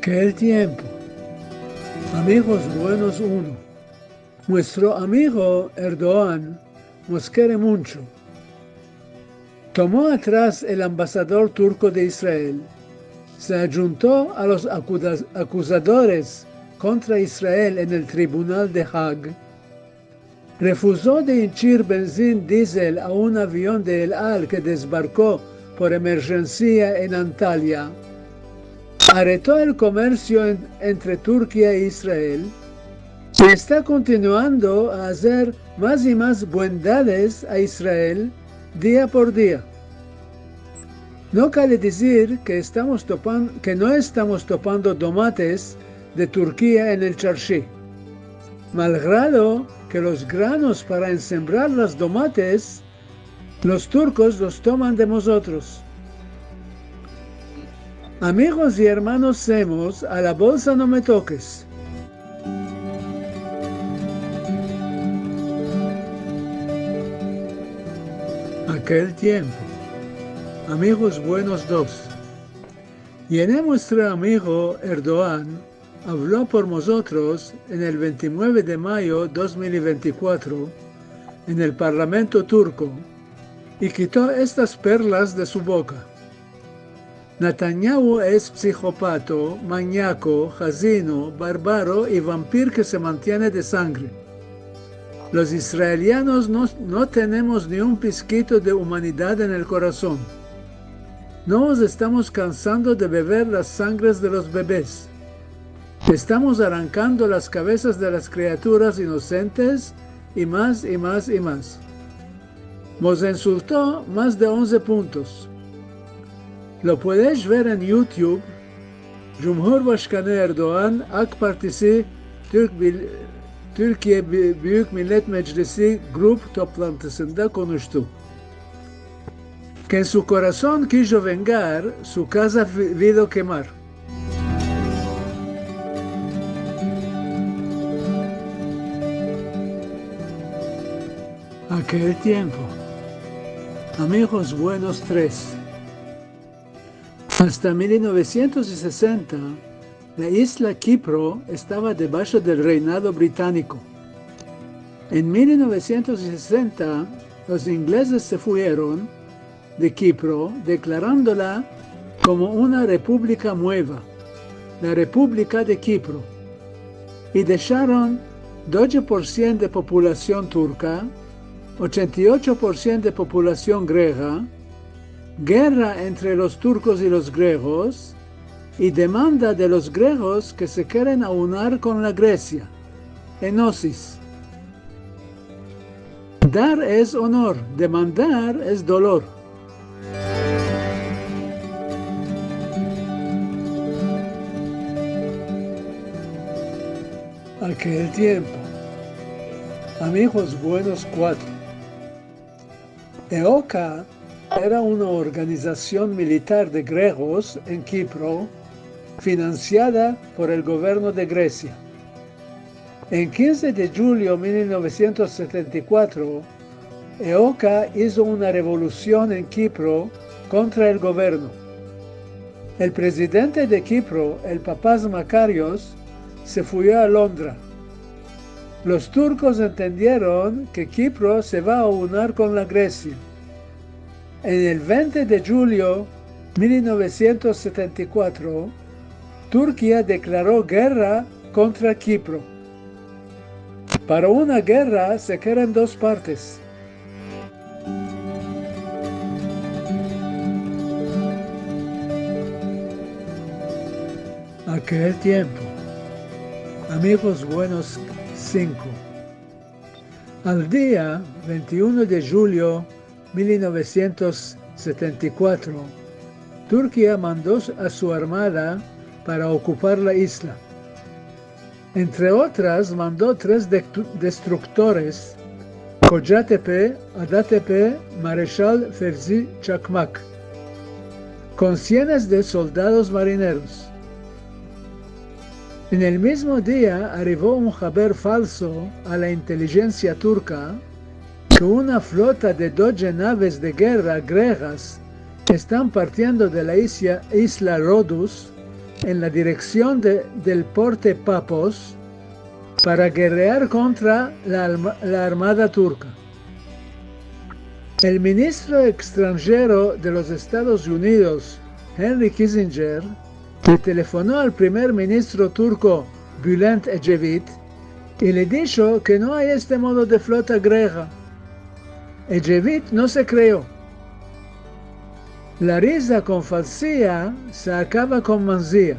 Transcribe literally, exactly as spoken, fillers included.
Akel tiempo. Amigos buenos uno. Muestro amigo Erdogan mos kere muncho. Tomo atras el ambasador turko de Israel. Se adjunto a los akuda-, akuzadores kontra Israel en el tribunal de Haag. Refuzo de inchir benzin dizel a un avion de El Al ke dezbarko por emerjensia en Antalya. Areto el komersio en-, entre Turkia e Israel i esta kontinuando a azer mas i mas buendades a Israel dia por dia. No kale dizir ke estamos topan-, ke no estamos topando domates de Turkia en el charshi. Malgrado ke los granos para ensembrar las domates, los turkos los toman de mozotros. Amigos i ermanos semos, a la bolsa no me tokes. Akel tiempo. Amigos buenos dos. Yene muestro amigo Erdogan avlo por mozotros en el vente i mueve de mayo dos mil i vente i kuatro en el parlamento turko i kito estas perlas de su boka. Netanyahu es psihopato, manyako, hazino, barbaro i vampir ke se mantiene de sangre. Los israelianos no, no tenemos ni un piskito de umanidad en el korason. Nos estamos kansando de bever las sangres de los bebes. Estamos arankando las kavezas de las kriaturas inosentes i mas, i mas, i mas. Mos insulto mas de onze puntos. Lo puedes ver en YouTube, Cumhurbaşkanı Erdoğan AK Partisi Türk Bil-, Türkiye Bi-, Büyük Millet Meclisi grup toplantısında konuştu. Ke en su korason kijo vengar, su kaza vi-, vido kemar. Akel tiempo. Amigos buenos tres. Asta mil novesientos i sesenta, la isla Kipro estava debasho del reinado britaniko. En mil novesientos i sesenta, los inglezes se fueron de Kipro, deklarandola komo una republika mueva, la Republika de Kipro, i desharon doje por sien de populasion turka, ochenta i ocho por sien de populasion grega, gerra entre los turkos i los gregos, i demanda de los gregos ke se keren aunar kon la Gresia, enosis. Dar es onor, demandar es dolor. Akel tiempo. Amigos buenos kuatro. EOKA era una organizasion militar de gregos en Kipro, finansiada por el governo de Gresia. En kinze de djulyo mil novesientos setenta i kuatro, EOKA izo una revolusion en Kipro kontra el governo. El prezidente de Kipro, el Papaz Makarios, se fuyo a Londra. Los turkos entendieron ke Kipro se va a aunar kon la Gresia. En el vente de djulyo mil novesientos setenta i kuatro, Turkia deklaro gerra kontra Kipro. Para una gerra se keren dos partes. Akel tiempo. Amigos buenos sinko. Al dia vente i uno de djulyo mil novesientos setenta i kuatro, Turkia mando a su armada para okupar la isla. Entre otras, mando tres de-, destruktores, Kocatepe, Adatepe, Mareshal Fevzi Çakmak, kon sienes de soldados marineros. En el mizmo dia arivo un haber falso a la intelijensia turka ke una flota de doje naves de gerra gregas estan partiendo de la isla, isla Rodus en la direksion de, del porte Papos para gerrear kontra la alma-, la armada turka. El ministro ekstranjero de los Estados Unidos, Henry Kissinger, le telefono al primer ministro turko Bülent Ecevit i le disho ke no ay este modo de flota grega. Ecevit no se kreo. La riza kon falsia se akava kon manzia.